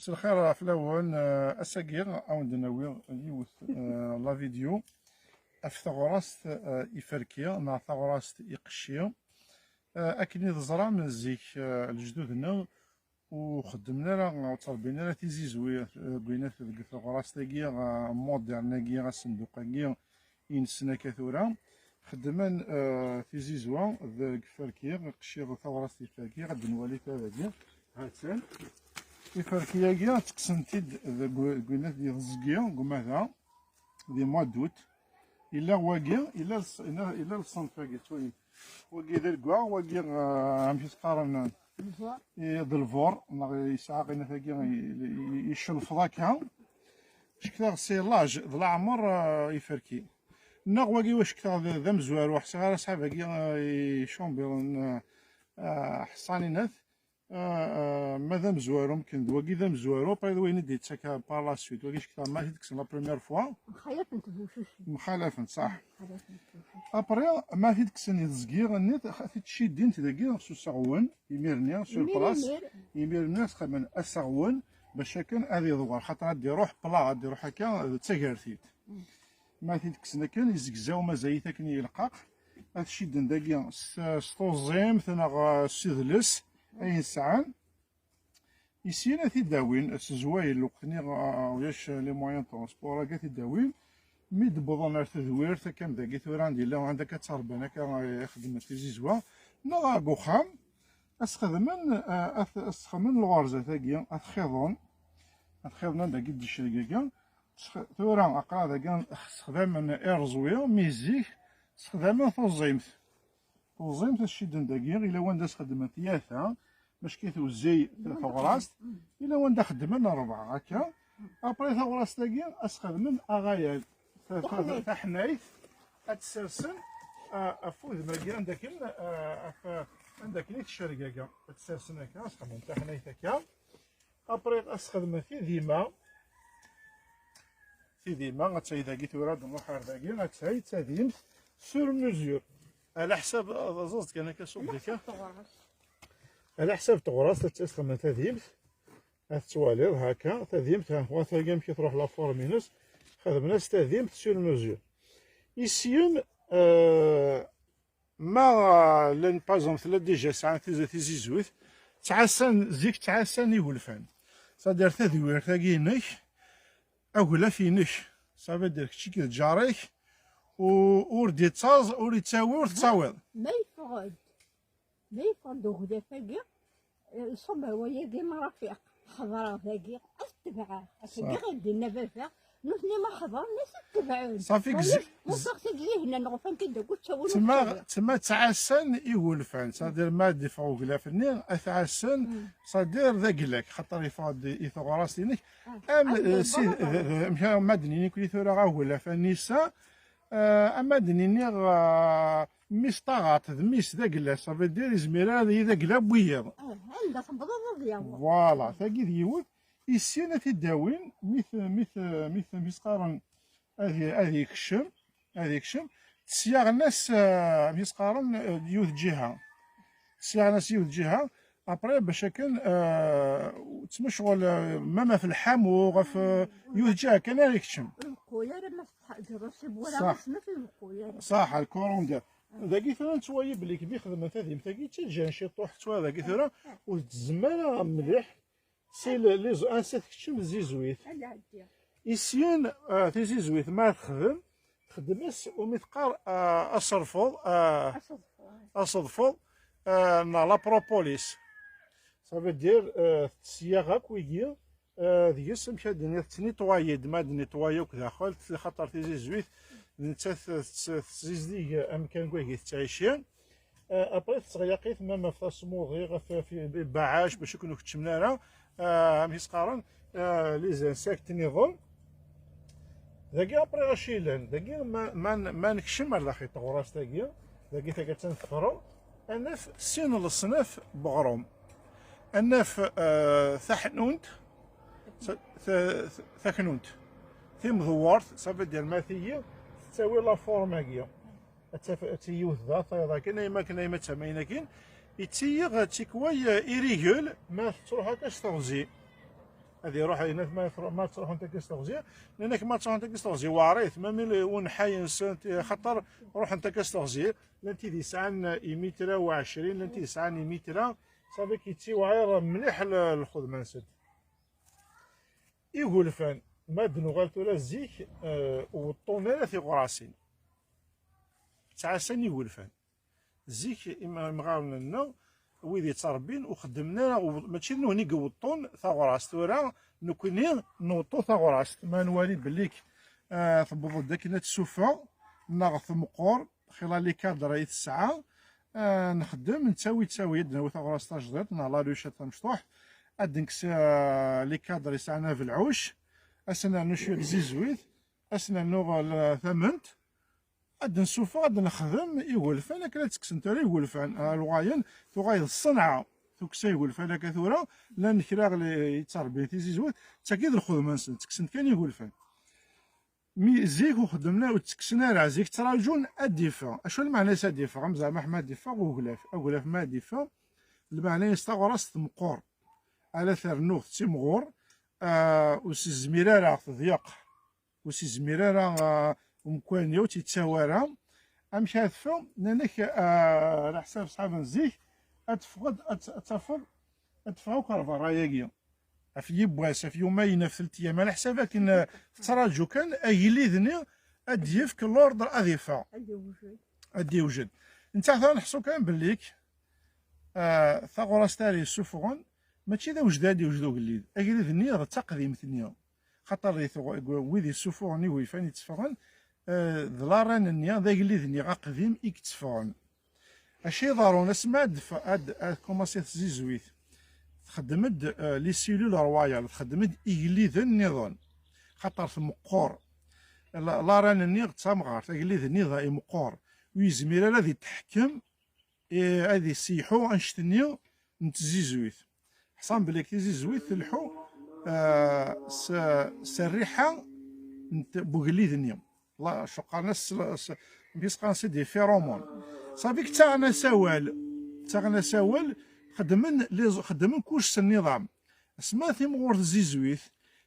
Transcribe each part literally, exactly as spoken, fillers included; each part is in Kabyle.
Mselxir fell-awen. Eh, ass-agi, a wen-d-nawi yiwet, eh, la vidéo ɣef teɣrast, eh, iferki neɣ taɣrast iqecci. Eh, akken i teẓram, zik, eh, lejdud-nneɣ ur xeddmen ara, ur ttrebbin ara tizizwi, eh, deg wayen at-, deg teɣrast-agi, eh, moderne-agi, asenduq-agi i nessen akka tura. Xeddmen, eh, tizizwa deg iferki, iqecci, taɣrast iferki, ad d-nwali ta dagi. Ha-tt-an. Iferki-agi ttekksen-t-id deg, deg wayen at-, di teẓgi, deg umata, di mois d'août. Yella wagi, yella s-, yella, yella ṣṣenf-agi, ttwalin. Wagi d algwa, wagi, eh, amek i s-qqaren, eh, d lbur, neɣ yesɛa ɣinat-agi, i, i, i, icelfeḍ akka. Cektaɣ si l'âge d leɛmer, eh, iferki. Neɣ wagi wa cektaɣ d, d amezwaru, ḥsiɣ ara ṣṣḥab-agi, eh, icumbiren, eh, eh, ḥṣaninat. Eh, eh, ma d amezwaru, mken d wagi d amezwaru, après d wayen i d-yettak par la suite. Wagi cektaɣ ma t-id-kksen la première fois. Mxalafent tbucucin. Mxalafent, saḥ. Mxalafent tbucucin. Après, ma t-id-kksen i teẓgi-nni, t-, t-id-cidint dagi s useɣwen, imir-nni, sur place. Imir, imir. Imir-nni, ad s-xedmen aseɣwen, bac akken ad iḍwer, xaṭer ad d-iruḥ pla, ad d-iruḥ akka, d tagertilt. Mm. Ma t-id-kksen akken, izegzaw mazal-it akken i yelqaq, ad t-cidden dagi s, s tuẓimt neɣ s idles ayen sɛan. I syin ad t-id-awin, s zzwayel, lweqt-nni, ah, ulac les moyens de transport, akka ad t-id-awin. Mi d-wwḍen ar tedwirt, akka am dagi tura anda yella, anda akka ttrebban, akka, eh, ixeddmen tizizwa, neɣ deg uxxam, ad s-xedmen, eh, ad s-xedmen lɣerza-tagi, ad t-xiḍen, ad t-xiḍen anda i d-icreg akka. Sx-, tura aql-aɣ dagi ssexdamen ireẓwi, mi zik ssexdamen tuẓimt. Tuẓimt ad cidden dagi, ila wanda s-xeddmen tyata, mačči tewzi teɣrast, ila wanda xeddmen rebɛa akka. Après taɣrast-agi ad s-xedmen aɣayal, ta-, ta-, taḥnayt, ad tt-sersen, ah, ɣef wudem-agi anda akken, ah, ɣef, anda akken i tcerreg akka, ad tt-sersen akka, ad s-xedmen taḥnayt akka. Après, ad s-xedmen tidima. Tidima, ad tayi dagi tura, ad nruḥ ar dagi, ad tayi d tadimt sur mesure. Ala ḥsab, ad ẓẓeẓ kan akka suq dika. Ala ḥsab teɣrast, ad s-xedmen tadimt. Ad tettwaliḍ, haka, tadimt, ha, wa tagi amek i tṛuḥ la forme-ines. Xedmen-as tadimt sur mesure. Isyen, euh, Ma, euh, llan, par exemple, tella déjà sɛan tizi-, tizizwit, ttɛassan, zik ttɛassan igelfan. C'est-à-dire tadwirt-agi-inek, aglaf-inek, ça veut dire kečč akked lǧar-ik, u-, ur d-ittaẓ, ur ittawi, ur tettawiḍ. Ma yeffeɣ-d, ma yeffeɣ-d uglaf-agi, Iṣubb wayagi n Rafiq, xeḍreɣ dagi, ad t-tebɛeɣ. Ass-agi i d-yenna baba, nutni ma xeḍren, ad t-tebɛen. Safi, gzi-, musaɣ tagi ihnan ɣef anti d-ttawin. Tma, tma ttɛassan igulfan, c'est-à-dire ma d-iffeɣ uglaf-nni, ad t-ɛassen, c'est-à-dire d aglak, xaṭer iffeɣ-d i teɣrast-inek. Ah, am, eh, si, d, d, amek ara ma d-nini kuli tura aglaf anisa, eh, ama d-nini, eh, Mmi-s taɣaṭ, d mmi-s d agla, ça veut dire izmir ara d agla n wiyiḍ. Ah, anda tewwḍeḍ ad yaweḍ. Voilà, tagi d yiwet. Issin ad t-id-awin, mi t-, mi t-, mi t-, mi s-qqaren ad y-, ad yekcem, ad yekcem. Tesyaɣen-as, eh, mi s-qqaren, eh, yiwet ǧiha. Tesyaɣen-as yiwet ǧiha, après, bac akken, eh, ttmecɣul, eh, même ɣef lḥamu, ɣef, eh, yiwet ǧiha kan ara yekcem. Ur ibeqqu ara ma teṭṭeḥ-, ur ibeqqu ara. Ṣaḥ, lkurundir. Dagi tura nettwali belli kem ixedmen tadimt-agi, ttaǧǧan ciṭuḥ, ttwala dagi tura ur tzemm ara mliḥ. Si le-, les, ansa tkeččem tzizwit. Isyen, ah, tizizwit ma texdem, texdem-as umi teqqar, ah, aṣerfuḍ, ah, aṣeḍfuḍ, ah, neɣ la propolis. Ça veut dire, ah, tesyaɣ akk wigi, ah, deg-s amek ad d-niniḍ, tettnitwayi-d, ma d-nitwayi akk daxel, xaṭer tizizwit d nettat tett-, tettizdig amkan deg wagi tettɛici. Ah, après tettɣeyaqit même ɣef tasmuḍi, ɣef, ɣef ibaɛac, bac akken ur keččmen ara, ah, amek i s-qqaren, ah, les insectes nniḍen. Dagi après acu yellan, dagi ma, ma, ma nekcem ar daxel teɣrast-agi, dagi taga attan tefreɣ, ad naf sin leṣnaf n weɣrum. Ad naf, ah, taḥnunt, ta-, ta-, taknunt timdewwert, ça veut dire ma tigi tettawi la forme-agi. Ad taf-, ad tili yiwet da, tayeḍ akin, ayma akin, ayma d tama-in akin. Ittiyiɣ tikwal, eh, irigel, ma tettruḥ akka s teɣzi. Ad iruḥ, yenna-t ma tru-, ma ttruḥunt akka s teɣzi, nnan-ak ma ttruḥunt akka s teɣzi, weɛrit, ma mi unḥay-nsent, xaṭer ruḥent akka s teɣzi, llan tid yesɛan imitra u ɛecrin, llan tid yesɛan imitra, ça fait que yettiwɛir mliḥ l-, lxedma-nsent. Igulfan, ma d-nuɣal tura zik, eh, ur weṭṭun ara tiɣrasin. Ttɛassan igulfan. Zik im-, imɣaren-nneɣ, wid yettṛebbin, ur xeddmen ara, u-, mačči d nutni i iweṭṭun taɣrast. Tura, nekkni nweṭṭu taɣrast. Ma nwali bellik, ah, tewweḍ-d akken ad tsuffeɣ, neɣ tmeqqer, xilla les cadres i tesɛa, ah, nxeddem, nettawi, ttawi, ad d-nawi taɣrast tajdiṭ, neɣ la ruche tamecṭuḥt, ad d-nekkes, ah, les cadres yesɛan abelɛuc, ad s-nernu cwiṭ tizizwit, ad s-nernu, ah, tamment, ad d-nsuffeɣ, ad d-nexdem igulfan akken ad ttekksen tura igulfan. Ah, lɣayen tuɣal d ṣṣenɛa, tukksa igulfan akka tura, llan kra ɣli yettṛebbin tizizwit, d tagi d lxedma-nsen, ttekksen kan igulfan. Mi zik ur xeddmen ara, ur ttekksen ara, zik ttraǧun ad d-iffeɣ. Acu lmeɛna-s ad d-iffeɣ? Am zeɛma ḥma ad d-iffeɣ uglaf. Aglaf ma ad d-iffeɣ, lmeɛna-s taɣrast tmeqqer. Ala ternuɣ tettimɣur, ah, ur s-izmir ara teḍyeq. Ur s-izmir ara, ah, umkwani, ur tt-yettawi ara. Amek ara teffeɣ? Nnan-ak, ah, ɛla ḥsab ṣṣḥab n zik, ad teffeɣ, ad, ad, ad tafeḍ, ad teffeɣ akk ar berra-yagi. Ɣef yiwwas, ɣef yumayen, ɣef telt yyam, ɛla ḥsab akken, ah, tettraǧu kan agellid-nni ad d-yefk l'ordre ad iffeɣ. Ad d-yewjed. Ad d-yewjed. Netta atan neḥṣu kan bellik, ah, taɣrast ara yessuffɣen, mačči d awjed ad d-yewjed ugellid. Agellid-nni d taqdimt-nni. Xaṭer di tɣ-, wid yessuffuɣen igulfan yetteffɣen, eh, d l'arène-nni, d agellid-nni aqdim i yetteffɣen. Acu iḍerrun asmi ad, ad, ad kumaṣi tzizwit? Txeddem-d, eh, les cellules royales, txeddem-d igelliden nniḍen. Xaṭer tmeqqer. La-, l'arène-nni d tamɣart, agellid-nni d imeqqer. Ur yezmir ara ad yetḥekkem, eh, ad yesselḥu annect-nni n tzizwit. Ḥṣan belli tizizwit telḥu, eh, s, s rriḥa n t-, n ugellid-nni. La, acu qqaren-as s, s, amek i s-qqaren, c'est des phéromones. Ṣafi ttaɣen-as awal, ttaɣen-as awal, xeddmen les, xeddmen kullec s nniḍam. Asma timɣur tzizwit,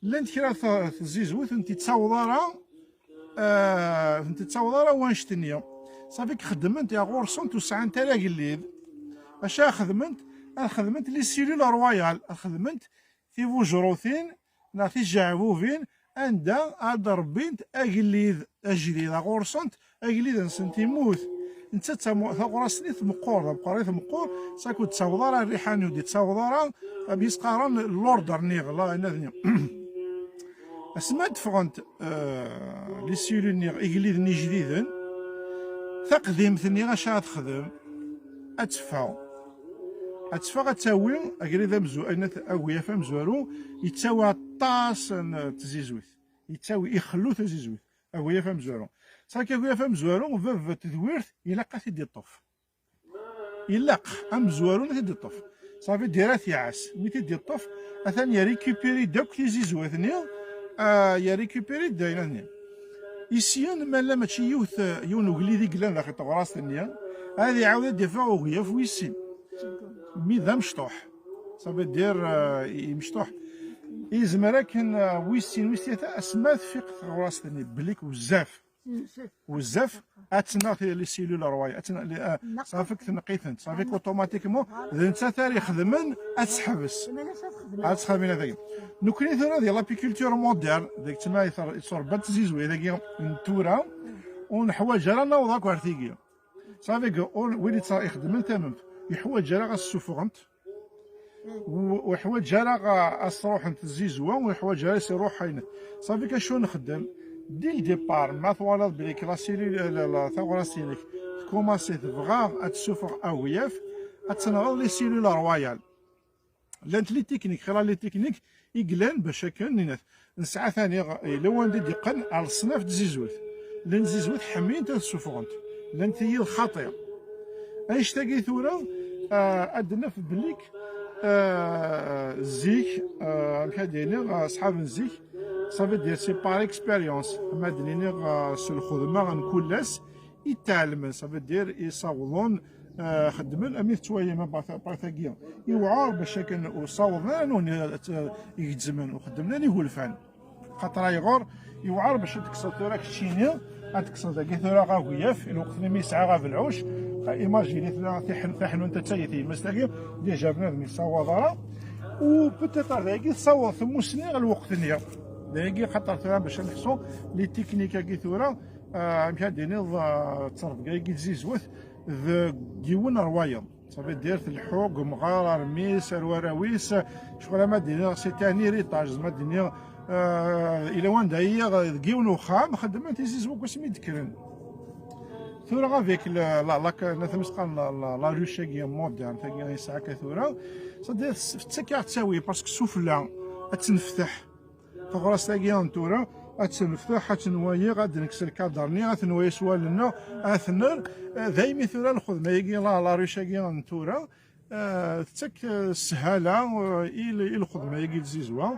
llant kra t-, tzizwit ur tent-yettaweḍ ara, eh, ur tent-yettaweḍ ara wannect-nni. Ṣafi xeddment ya ɣur-sent ur sɛant ara agellid. Acu ara xedment? Ad xedment les cellules royales, ad xedment tibujrutin neɣ tijeɛbubin anda ad rebbint agellid ajdid, ɣur-sent agellid-nsent immut. Netta d tamu-, taɣrast-nni tmeqqer, d ameqqer i tmeqqer, saku d-ttaweḍ ara rriḥa-nni, ur d-yettaweḍ ara, am yisqaren l'ordre-nni, la, anad-nni. Asmi ad d-ffɣent, eh, les cellules-nni, igelliden ijdiden, taqdimt-nni acu ad texdem? Ad teffeɣ. Ad teffeɣ, ad tawi, agellid amezwa-, ayen at-, aguyaf amezwaru, yettawi aṭas n tzizwit. Yettawi, ixellu tazizwit. Aguyaf amezwaru. Ṣafi aguyaf amezwaru, bab n tedwirt, ilaq ad t-id-iṭṭef. Ilaq amezwaru ad t-id-iṭṭef. Ṣafi dira tiɛas. Mi t-id-iṭṭef, atan yerrikupiri-d akk tizizwat-nni, ah, yerrikupiri-d ayen-nni. Isyen, ma llan mačči yiwet, yiwen ugellid i yellan daxel teɣrast-nni, ad iɛawed ad d-iffeɣ uguyaf wis sin. Mi d amecṭuḥ. Ça veut dire, euh, imecṭuḥ. Yezmer akken, euh, wis sin, wis tlata, asma tfiq teɣrast-nni, bellik bezzaf. Bezzaf, ad tennaɣ les cellules royales, ad tennaɣ, euh, ṣafi tneqq-itent, ṣafi automatiquement, d nettat ara ixedmen, ad teḥbes. Ad texdem inat-agi. Nekkni tura di l'apiculture moderne, deg tma yettṛebba tizizwit-agi n tura, ur neḥwaǧ ara naweḍ akk ar tigi. Ṣafi, ur, win yettṛ-, ixeddmen tamemt, yeḥwaǧ ara ad s-ssufɣent, u-, ur yeḥwaǧ ara a-, ad s-truḥent tzizwa, ur yeḥwaǧ ara ad s-iruḥ ayen. Ṣafi, acu nxeddem? Dès le départ, ma twalaḍ belli la cellule, la, la, taɣrast-inek tkumaṣi tebɣa ad tessufeɣ aguyaf, ad tenɣeḍ les cellules royales. Llant les techniques, xilla les techniques i yellan bac akken ninat. Nesɛa tani, yella wanda i d-iqqen ar leṣnaf n tzizwit. Llant tzizwit ḥemmint ad ssufɣent. Llant tigi d xaṭi. Annect-agi tura, ah, ad d-naf bellik, ah, zik, ah, amek ad d-iniɣ, ah, ṣṣḥab n zik, ça veut dire c'est par expérience, ma d-niniɣ, ah, s lxedma n kul ass, i ttɛelmen, ça veut dire i sawḍen xeddmen, ami tettwalim appareil-agi yewɛer bac akken ur ssawḍen ara nuni igezzmen, ur xeddmen ara igulfan. Xaṭer ayɣer yewɛer bac ad tekkseḍ tura keččini, ad tekkseḍ dagi tura aɣeyaf, lweqt-nni mi yesɛa abelɛuc, imagini tura taḥnunt ad tagi tyemmast-agi, déjà bnadem yessawaḍ ara, u peut-être dagi tessawaḍ tmusni ɣer lweqt-nni. Dagi xaṭer tura bac ad neḥsu les techniques-agi tura, amek ad d-tiniḍ, ttrebga-agi tzizwet deg yiwen ar wayeḍ. Ça veut dire telḥu deg umɣar ar mmi-s ar warraw-is, ccɣel ama d-iniɣ c'est un héritage, zma d-iniɣ ila wanda yiɣ deg yiwen uxxam xeddmen tizizwa deg wasmi d-kkren. Tura avec la, la, la, la, la ruche-agi moderne tagi yesɛa akka tura, c'est-à-dire tettak-aɣ ttawi parce que sufella ad tenfteḥ. Taɣrast-agi n tura ad tt-nefteḥ, ad tt-nwayeɣ, ad d-nekkes lkader-nni, ad t-nway s wallen-nneɣ, ad t-nerr. Daymi tura lxedma-agi, la, la ruche-agi n tura, tettak sshala i lxedma-agi n tzizwa.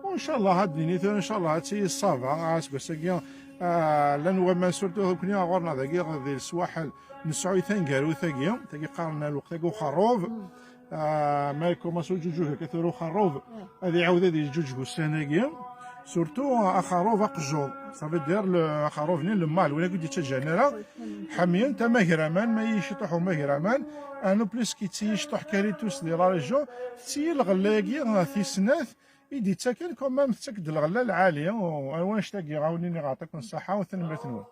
Ncallah ad d-nini tura, ncallah ad tili ṣṣaba aseggas-agi. Llan waman surtout akni ɣur-neɣ dagi di leswaḥel nesɛu taneggarut-agi, tagi qqaren lweqt-agi uxerrub. Ma yekkumaṣ uǧuǧug akka tura uxerrub, ad iɛawed ad yeǧǧuǧeg ussan-agi. Surtout axerrub aqejjuḍ, ça veut dire axerrub-nni n lmal, win akk d-yettaǧǧan ara ḥemyen tamagraman, ma yiciṭuḥ umagraman, anu plus ki tt-yiciṭuḥ karitus di la région, tettili lɣella-agi tis snat i d-yettaken quand même, tettak-d lɣella lɛali, u wanect-agi ɣawnin iɣaṭ-akun ṣṣaḥa u tanemmirt-nwen.